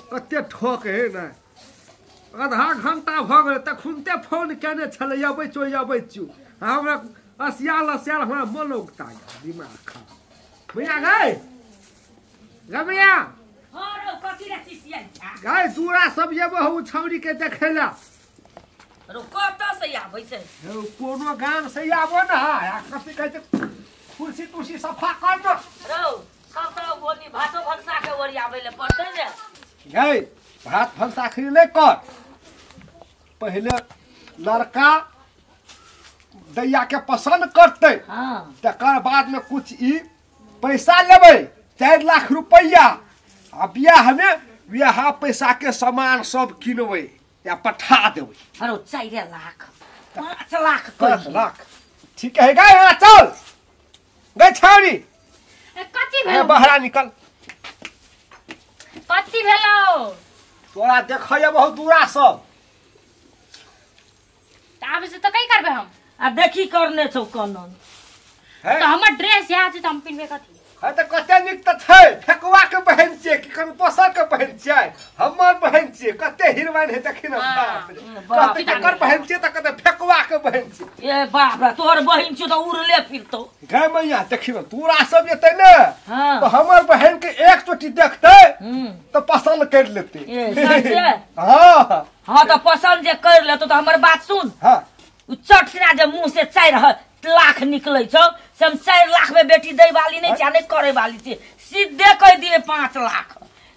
कते ठोक है ने आधा घंटा भ गेलै तखुनते फोन केने छलै अबै छौ अबै छियौ। हमरा असियाल असियाल हमरा मन उगता गेल दिमाग खराब। भैया गए गे भैया हां रो कथि रे चिचियाइ छा गए दूरा सब जेबो हौ छौरी के देखै ला। रो कत से आबै छै? हौ कोनो गाम से आबो न आ कथि कहै छै कुर्सी तुर्सी सफा कर न। रो सब त बोली भातो भनसा के ओरियाबै ले पड़तै ने। गए भात भनसा खरी नहीं कर, पहले लड़का दैया के पसंद करते। हाँ। तकर बाद में कुछ ई पैसा लेबै 4 लाख रुपया आ बियाह में बियाह पैसा के सामान सब किनबै या पठा देबै। अरे 4 लाख 5 लाख 5 लाख ठीक है गए। हाँ चल गए छौरी कथी भेल बहरा निकल। कथी भेलौ? तोरा देखैया बहुत दूरा सब। आब से त कई करबे हम? आ देखी करने छौ कनन त हमर ड्रेस या छै त हम पिनबे कथी? है त कते नीक त छै फेकुआ के बहन छियै कि कोनो दोसर के बहन छियै? हमर बहन छियै कते हिरवाइन है देखी न। बाप रे ककर बहन छियै त कते फेकुआ के बहन छियै। ए बाप रे तोहर बहन छियौ त उड़ले फिरतौ। गे मैया देखी न तोरा सब जेतै ने त हमर बहन के एक चोटी देखतै त पसंद कर लेतै। ए सच? हां हां त पसंद जे कर लेतौ त हमर बात सुन। हां उ चट सिना जे मुंह से 4 लाख निकलै छौ से हम 4 लाख में बेटी दै वाली नहीं छै, नहीं करे वाली छै। सीधे कह दिए 5 लाख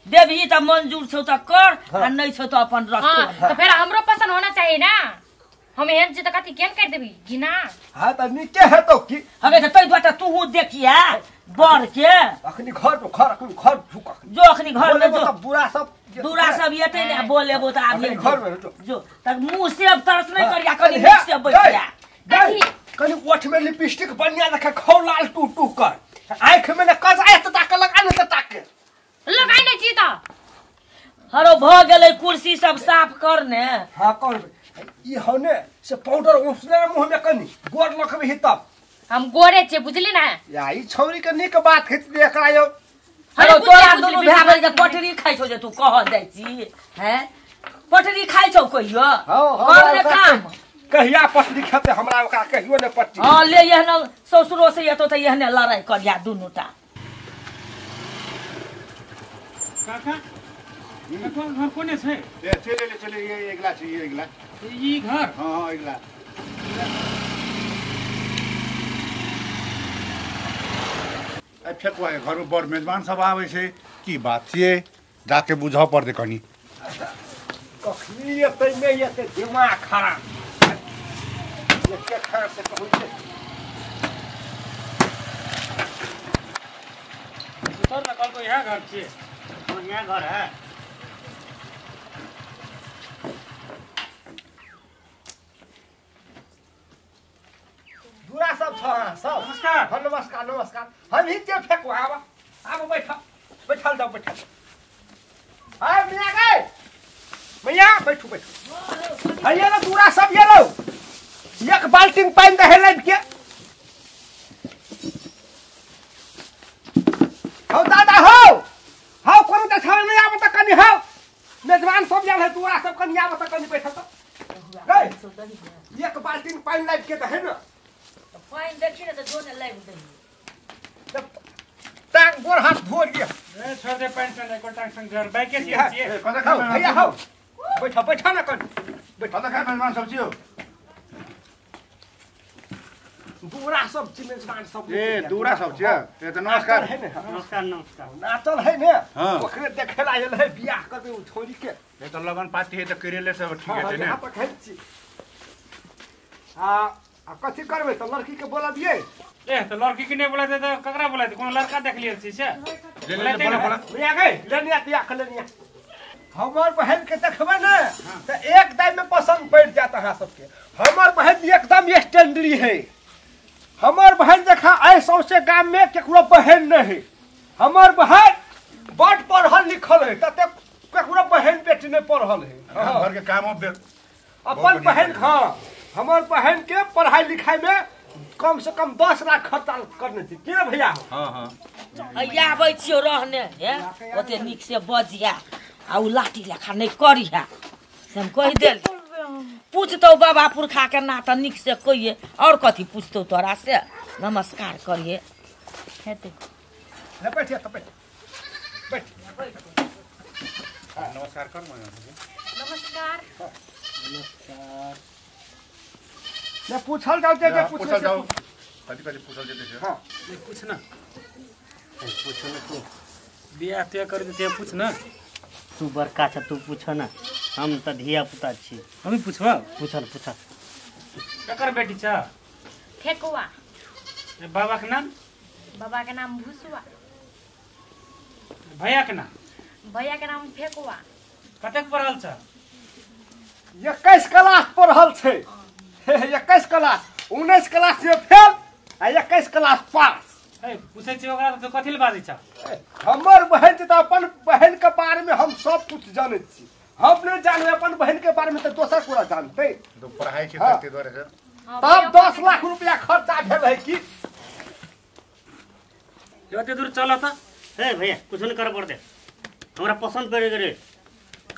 देबही त मंजूर छौ त कर। हाँ। आ नहीं छौ त अपन रख। हाँ, त फेर हमरो पसंद होना चाहिए ना। हम एहन छी त कथी केन कर देबी घिना। हां त नीके है तो की हगे त तै दुआरे तू देखिया बर के अखनी घर घर अखनी घर झुक जो अखनी घर में जो दूरा सब एते ने बोलेबो त आबि घर में जो त मुंह से अब तरस नहीं करिया कनी मुंह से बैठिया कनी ओठ में लिपस्टिक बढ़िया रखे खौ लाल टू टू कर आंख में ने कज आय त ताक लगा ने त ताक लगाइ नै छी त हरो भ गेलै कुर्सी सब साफ कर ने। हां कर ई हो ने से पाउडर उसने मुंह में कनी गोर लखबी तब हम गोरे छे बुझली ना। या ई छौरी के नीक बात खिच दे एकरा यो। हरो तोरा दुनु भाय बहिन के पटरी खाइ छौ जे तू कह जाइ छी हैं पटरी खाइ छौ कहियो? कर ने काम कहिया पटरी खेते हमरा ओकरा कहियो ने पटरी। हां ले एहन ससुरो से एतो त एहने लड़ाई करिया दुनु टा। काका देखो घर कोने छै? ए चले ले चले ये अगला छै ये अगला ई घर। हां हां अगला ए फेकुआ के घर में बड़ मेजबान सब आबै छै की बात छियै जाके बुझऽ पड़तै कनी। कखनी एतै नहि एतै दिमाग खराब एके खराब से कहू छै। उतर न कहलको यहाँ घर छियै। हां यहाँ घर है। दूरा सब छ सब। नमस्कार। हाँ, नमस्कार नमस्कार। हम ही के फेकुआ आब आब बैठ बैठल जाओ बैठल। आय मिया गए मैया बैठू बैठू। हैया ना दूरा सब ये लो एक बाल्टी पानी दहे लाइब के। हौ दादा हौ हौ कोनो त छावे नहीं आब त कनी हौ मेजबान सब जाल है दूरा सब कनी आब त कनी बैठ त गए एक बाल्टी पानी लाइब के दहे न पानी देखी ने त जो ने लाइब दही टांग गोर हाथ धो लिया। ए छोड़ दे पानी से एको टांग संग घर बाइके छियै। कता खा भैया हौ बैठ बैठ न कनी बैठ। कता खा मेजबान सब छियौ? दूरा सब छी मेजबान सब। ए दूरा सब छियै ए त नमस्कार है ने। नमस्कार नमस्कार। नाचल है ने ओकरे देखे ला आयल है बियाह करबे उ छोरी के। ए त लगन पाती है त करेले सब ठीक है ने। हां पर खाइ छी। आ कथी करबे त लड़की के बोलबियै? ए त लड़की के नहीं बोलाते त ककरा बोलाते? कोनो लड़का देख लियल छी से ले ले बोला बोला भैया गए लेनिया बियाह कर लेनिया। हमर बहन के देखबे ने त एकदम में पसंद पड़ जात अहाँ सबके। हमर बहन एकदम स्टैंडर्ड है। हमर बहन देखा ऐ सौसे गाम में केकरो बहन नहीं। हमर बहन बड़ पढ़ल लिखल है तते केकरो बहन बेटी नहीं पढ़ल है। घर के काम अपन बहन। हाँ हमर बहन के पढ़ाई लिखाई में कम से कम 10 लाख खर्चा करने थी के भैया। हां हां आबै छियो रहने हे ओते नीक से बजिया। आ उ लाठी लेखा नहीं करी है से हम कहि देल। पूछतौ बाबा पुरखा के ना त निक से कहिए और कथी पूछतौ तोरा से नमस्कार करिए हेतै। ले बैठ त बैठ बैठ नमस्कार कर मैं नमस्कार नमस्कार। ले पूछल जाओ जे पूछल जाओ कथि कथि पूछल जेतै से। हां ले पूछ ना पूछ ना तू बियाह तियाह कर देते पूछ ना तू बड़का छ तू पूछ ना हम त धिया पुता छी। हम पूछबा पूछल पूछल। ककर बेटी छ? ठेकुआ। बाबा के नाम? बाबा के नाम भुसुआ। भैया के नाम? भैया के नाम फेकुआ। कतेक पढ़ल छ? 21 क्लास पढ़ल छै। 21 क्लास 19 क्लास से फेल आ 21 क्लास पास। ए पूछै छी ओकरा त कथि ले बाजै छ? हमर बहन छै त अपन बहन के बारे में हम सब कुछ जानै छी। हम नहीं जानबै अपन बहन के बारे में त दोसर कोरा जानतै। तो पढ़ाई छै तते दुआरे से तब 10 लाख रुपया खर्चा भेल है की एते दूर चल त। ए भैया कुछ नहीं करे पड़ते हमरा पसंद पड़े गेलै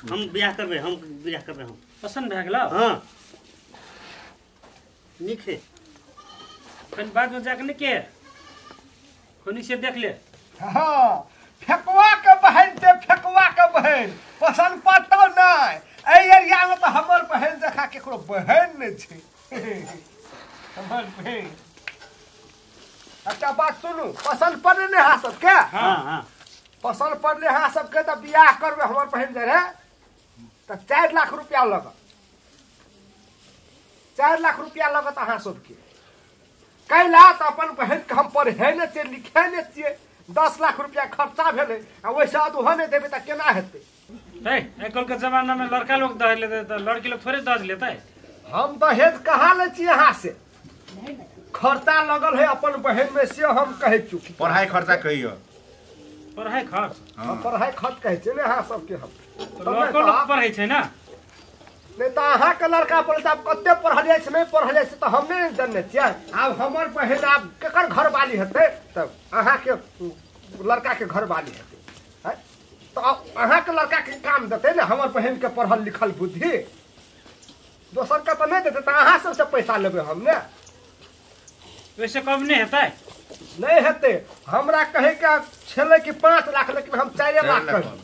हम बियाह करबै हम बियाह करबै हम पसंद भए गेलौ? हां नीक है कनि बाद में जाके नहीं के कोनी से देख ले। हां फेकुआ के बहन ते फेकुआ के बहन पसंद पड़तौ नै। एहि एरिया में त हमर बहन देखा केकरो बहन नै छै हमर बहन। अच्छा बात सुनू पसंद पड़ले ने अहाँ सबके? हां हां पसंद पड़ले अहाँ सबके त बियाह करबै हमर बहन जे रहे त 4 लाख रुपया लगत। 4 लाख रुपया लगत अहाँ सबके। कैला त अपन बहन के हम पढ़े नै छियै लिखे नै छियै 10 लाख रुपया खर्चा भेलै आ ओहिसँ अधूहो नहि देबै त केना हेतै? ए आइकाल्हि के जमाना में लड़का लोग दहेज लेतै त लड़की लोग थोड़े दहेज लेतै। हम दहेज कहाँ लै छी अहाँ से? खर्चा लगल है अपन बहन में से हम कहै चुकी। पढ़ाई खर्चा कहियो पढ़ाई खर्च? हम पढ़ाई खर्च कहै छियै ने अहाँ सबके। हम लड़को लोग पढ़ै छै ना नहीं त अहाँके लड़का पढ़ै छै। आब कते पढ़ल छै नहीं पढ़ल छै त हम नहीं जानने छियै। आब हमर बहन आब केकर घरवाली हेतै तब अहाँके लड़का के घरवाली हेतै त अहाँके लड़का के काम देतै ने हमर बहन के पढ़ल लिखल बुद्धि दोसर के त नहीं देतै त अहाँ सबसे पैसा लेबै हम ने। वैसे कम नहीं हेतै? नहीं हेतै। हमरा कहै के छलै कि 5 लाख लेकिन हम 4 लाख कहबै।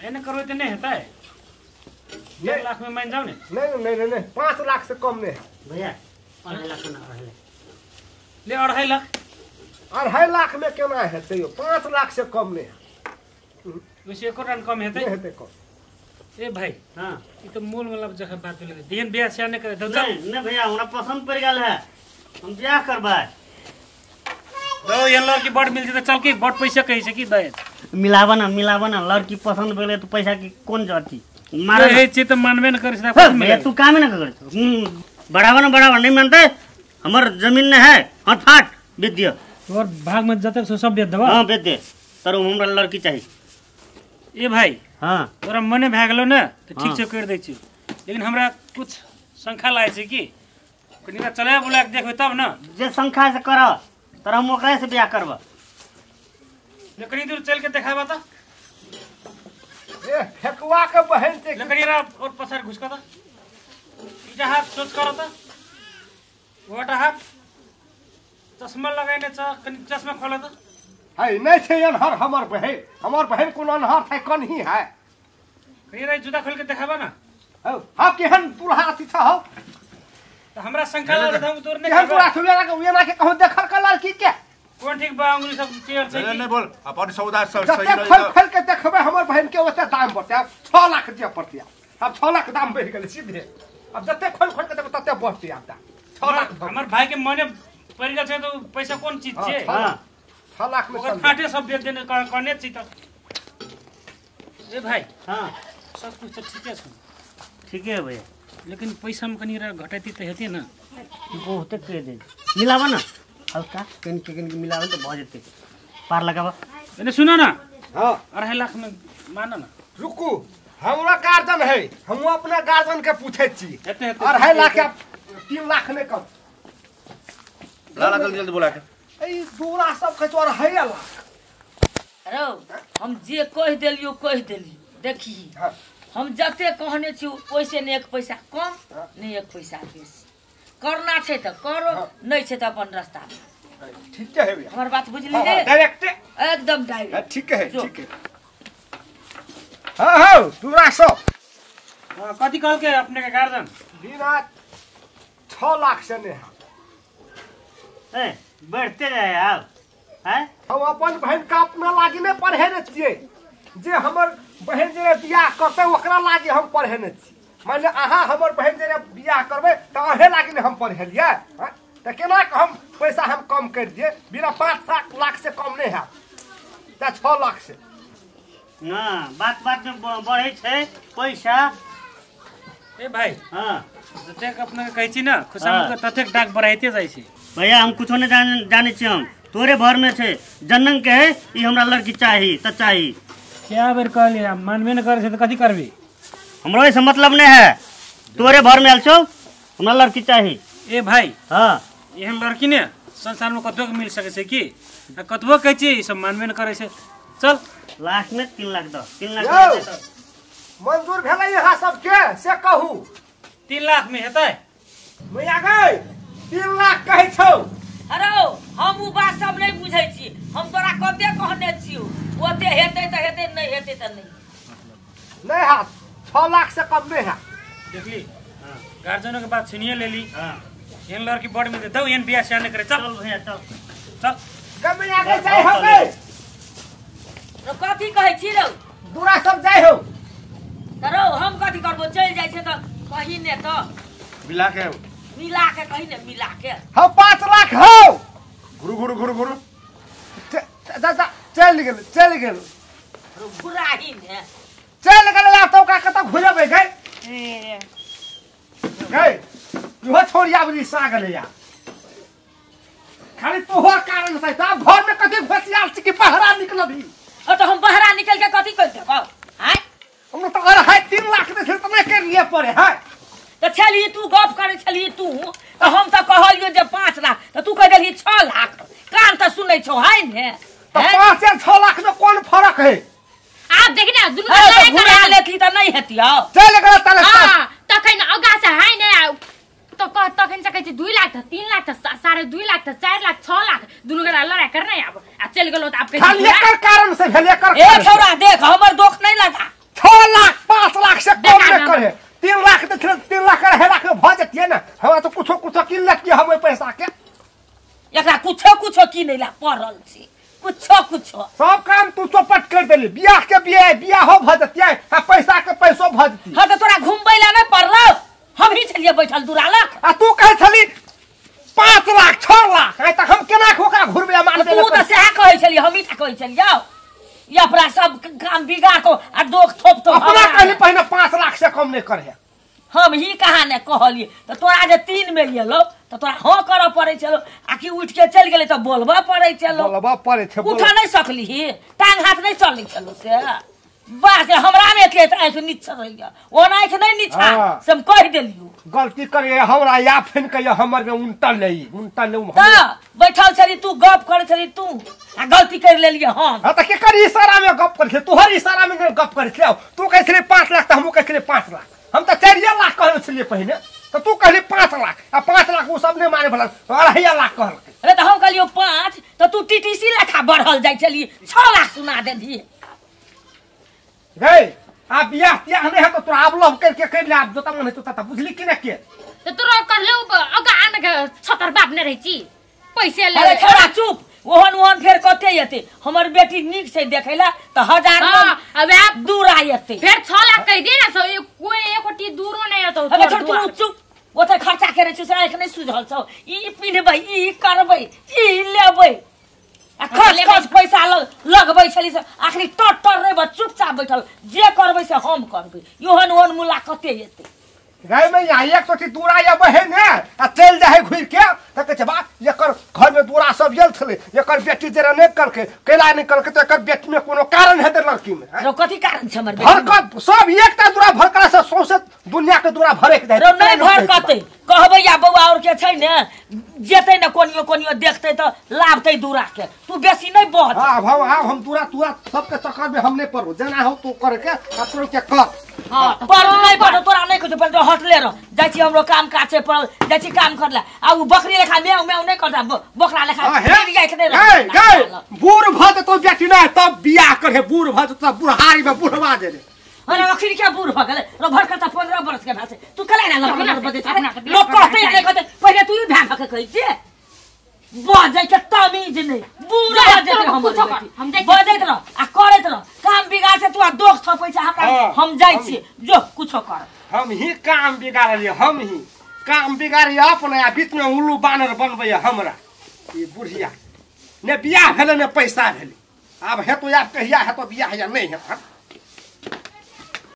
एने करबै त नहीं हेतै? 1 लाख में मान जाओ ने। नहीं नहीं नहीं नहीं 5 लाख से कम नहीं है भैया। 2.5 लाख ना रहले ले 2.5 लाख। 2.5 लाख में केना हेतै यो? 5 लाख से कम नहीं है। वैसे एको रन कम हेतै? नहीं हेतै कम। ए भाई हां ई त मोल मतलब जगह बात भेलै दिन बियाह से नहीं करे दो। नहीं नहीं भैया हमरा पसंद पड़ गेल है हम बियाह करबै। दो ये लड़की बड़ मिल जेतै चल के बड़ पैसा कहै छै की दहेज मिलावा ना मिलावा ना लड़की पसंद भेलै त पैसा की कोन जटी मारे हे छी त मानबे न करै छै त भैया तू काम न करै बढ़ावा ना बढ़ावा नहीं मानते हमर जमीन न है हाथ फाट बेच दियो तोर भाग में जतक सो सब बेच देबा। हां बेच दे तर हमरा लड़की चाहिए। ए भाई हां तोरा मने भए गेलो ने त ठीक से कर दै छी लेकिन हमरा कुछ शंका लागै छै की कनि चले बुला के देखबै तब न जे शंका से कर तर हम ओकरा से बियाह करब। कनि दूर चल के देखाबा त। ए फेकुआ के बहन छै लकड़ी रा और पसार घुसका त इटा हाथ सोच कर त ओटा हाथ चश्मा लगाइने छ कनि चश्मा खोल त। है नहीं छै अनहर हमर बहन हमर बहन कोनो अनहर छै कनही है। कनि रे जूता खोल के देखाबा ना। हौ हौ केहन दुल्हा अथी छ हौ त हमरा शंका लागल हम तोर नै केहन दुल्हा छ वेला के वेना के कहू देखल के लड़की के कोन ठीक बा अंगुली सब चेयर छै नहीं नहीं बोल अपन सौदा सब सही रही खोल खोल के देखबै हमर बहन के ओते दाम बढ़तै। आब 6 लाख दिया पड़तै। आब 6 लाख दाम बढ़ि गेलै सीधे। आब जते खोल खोल के देखबै तते बढ़तै आब दाम 6 लाख। हमर भाई के मने पड़ि गेल छै त पैसा कोन चीज छै? हां 6 लाख में ओकर फाटे सब बेच देने कहने छी त। ए भाई हां सब कुछ त ठीके छै। ठीके है भैया लेकिन पैसा में कनि घटैती त हेतै ना बहुते कह दे मिलावा ना हल्का कनि कनि मिलावे त भ जेतै पार लगावा। एने सुनो ना। हां 2.5 लाख में मानो ना। रुकू हमरा गार्जियन है हम अपना गार्जियन के पूछै छी। 2.5 लाख या 3 लाख नहीं कम। ला ला जल्दी जल्दी बोला के ए दूरा सब के 2.5 लाख। रो हम जे कह देलियो कह देली देखी हम जते कहने छी ओइसे ने एक पैसा कम ने एक पैसा बेसी करना छै त करो नहीं छै त अपन रास्ता ठीक है भैया हमर बात बुझली ने डायरेक्ट एकदम डायरेक्ट ठीक है ठीक है हां हां तोरा सब हां कथि कहल के अपने के गार्जियन बिना 6 लाख से ने ए बढ़ते जाए आप हैं हम अपन बहन का अपना लागी ने पढ़ेने छियै जे हमर बहन जे बियाह करतै ओकरा लागी हम पढ़ेने छी मान ले अहाँ हमर बहन जे बियाह करबै त अहे लागी ने हम पढ़ेलियै त केना हम पैसा हम कम कर दिए बिना 5-7 लाख से कम नहीं है त 6 लाख से ना बात बात में बढ़ै छै पैसा ए भाई हां जतेक अपना के कहै छी ना खुशामद के ततेक डाक बढ़ाइते जाइ छै भैया हम कुछो नहीं जाने छी हम तोरे भर में छै जनन के है ई हमरा लड़की चाही त चाही क्या बेर कहलियै मानबे न करै छै त कथि करबी हमरो ऐसे मतलब नहीं है तोरे भर में आयल छौ हमरा लड़की चाही ए भाई हां एहन लड़की ने संसार में कतबो के मिल सकै छै की आ कतबो कहै छी ई सब मानबे न करै छै चल लास्ट में 3 लाख दो 3 लाख मंजूर भेलै यहाँ सबके से कहू 3 लाख में हेतै मैया गई 3 लाख कहै छौ अरे हम उ बात सब नहीं बुझै छी हम तोरा कते कहने छियौ ओते हेतै त हेतै नहीं हेतै त नहीं नहीं हाथ 6 लाख से कम नहीं है देखली हां गार्जियनों के बात सुनिए लेली हां एहन लड़की बड़ मिलते दौ एहन बियाह से नहीं करे चल भैया चल चल गम आगे जाय हो गए तो कथि कहै छी रौ दूरा सब जाय हो त रौ हम कथि करबो चल जाय छै त कहि ने त मिला के कहि ने मिला के हम 5 लाख हो घुरु घुरु घुरु घुरु जा चल गेल चल गेल घुराही ने चल गेल या तो का कत घुरबै गई गई इहो छोड़िया बरी सा गेलै या खाली तोहर कारण से त घर में कथि घोसियाल छी कि बहरा निकलबी ओ त हम बहरा निकल के कथि कर देबौ हैं हम त अरे है 3 लाख दे त नहीं कर लिए पड़े है त छली तू गप करे छली तू त हम त कहलियो जे 5 लाख त तू कह देलही 6 लाख कान त सुनै छौ है ने त 5 या 6 लाख में कोन फर्क है आप देखि ना दुनू लड़ाई घुरा लेती त नहीं हेतियौ चल गेल तले हां तखन अगा से है ने तो कह तखन से कहै छै 2 लाख त 3 लाख त 2.5 लाख त 4 लाख 6 लाख दुनू गोरा लड़ाई करने आब आ चल गेलो त आप कहै खाली एकर कारण से भेल एकर ए छौरा देख हमर दोख नहीं लगा 6 लाख 5 लाख से कम नहीं करे 3 लाख त 3 लाख 2.5 लाख में भ जतियै ना हमरा तो कुछो कुछो किन लेतियै हम ओइ पैसा के एकरा कुछो कुछो किनै ला पड़ल छी कुछो कुछो सब काम तू चौपट कर देली बियाह के बियाह बियाहो भ जतियै आ पैसा के पैसो भ जतियै हां त तोरा घुमबै ला नै पड़लौ हम ही छलियै बैठल दुरालक आ तू कहै छली 5 लाख 6 लाख आइ तक हम केना ओकरा घुरबै मानबै तू त सएह कहै छलियै हम ही ता कहै छलियौ ई अपना सब काम बिगाड़ को आ दोख थोप तो अपना कहली पहिने 5 लाख से कम नहीं करे हम ही कहाँ ने कहलियै त तोरा जे 3 में गेलौ त तोरा हां करऽ पड़ै छलौ आ कि उठ के चलि गेलै त बोलबऽ पड़ै छलौ बोलबऽ पड़ै छै उठ नहीं सकली टांग हाथ नहीं चलै छलौ से बाह के हमरा में के आँखि नीचा रहैया ओना आँखि नहीं नीचा से हम कहि देलियौ गलती करिए हमरा या फेन कहिए हमर में उनटल ले उनटल ले त बैठल छली तू गप करै छली तू आ गलती कर लेलियै हम हां त के कर इशारा में गप करै छली तोहर इशारा में गप करै छली तू कहै छली 5 लाख त हमहूँ कहै छली 5 लाख हम त 4 लाख कहल छलियै पहिने त तू कहली 5 लाख आ 5 लाख उ सब नहीं माने भला 2.5 लाख कहलकै अरे त हम कहलियौ 5 त तू टीटीसी लेखा बढ़ल जाइ छली 6 लाख सुना देलही गई आ बियाह तियाह नहीं है तो तोरा आब लव करके कर ले आब जोता मन है तो बुझली कि ना के त तोरा कहलौ अगा आन के छतर बाप ने रहै छी पैसे ले अरे छोरा चुप ओहन ओहन फेर कते एते हमर बेटी नीक छै देखैला त 1000 अब आप दूर आयते फेर 6 लाख कह दे ना सो कोई एकोटी दूरो नहीं एतो अरे छोड़ तू चुप ओते खर्चा करे छी से आँख नहीं सुझल छौ ई पिन्हबै ई करबै ई लेबै आ खर्च खर्च पैसा लगबै छली से आखिरी टर टर रहबै चुपचाप बैठल जे करबै से हम करबै ओहन ओहन मुला कते एते गई में यहाँ एक चोटी दूरा या बहे ने आ चल जाए घुर के त कहै छै बा एकर घर में दूरा सब गेल छलै एकर बेटी जरा नहीं करके कैला नहीं करके त एकर बेटी में कोनो कारण हेतै लड़की में रो कथि कारण छै हमर बेटी भरकत सब एकटा दूरा भरकला से सौंसे दुनिया के दूरा भरक जाय रो नहीं भरकतै कहबै या बौआ और के छै ने जेतै ने कोनियो कोनियो देखतै त लाभतै दूरा के तू बेसी नहीं बज। हां भाव आब हम दूरा तूरा सबके चक्कर में हम नहीं पड़ो जना हो तू करे के अपनो के कर। हां पर नहीं पड़ो तोरा नहीं कुछ पर हटले रह जाइ छी हमरो काम काज छै पड़ल जाइ छी काम करला आ उ बकरी लेखा म्याउ म्याउ नहीं करता बकरा लेखा जाइ के नहीं। गए गए बूढ़ भ जेतौ बेटी ना तब बियाह करे बूढ़ भ जेतौ बुढ़हारी में बुढ़वा दे रे। अरे अखिर क्या बूढ़ भ गेलै रो भरकर त 15 वर्ष के भाषे तू कला ना लग बजे छै लोग कहतै नहीं कहतै पहिले तू भ्या भ के कहै छै बजै के तमीज नहीं बूढ़ भ जेतै हमर बेटी बजैत रह आ करैत रह काम बिगाड़ छै तू आ दोख थपै छै हमरा हम जाइ छी जो कुछो कर। हम ही काम बिगाड़लियै हम ही काम बिगाड़ी अपने आ बीच में उल्लू बानर बनबैया हमरा ई बुढ़िया ने बियाह भेलै ने पैसा भेलै आब हेतौ आब कहिया हेतौ बियाह या नहीं हेतौ।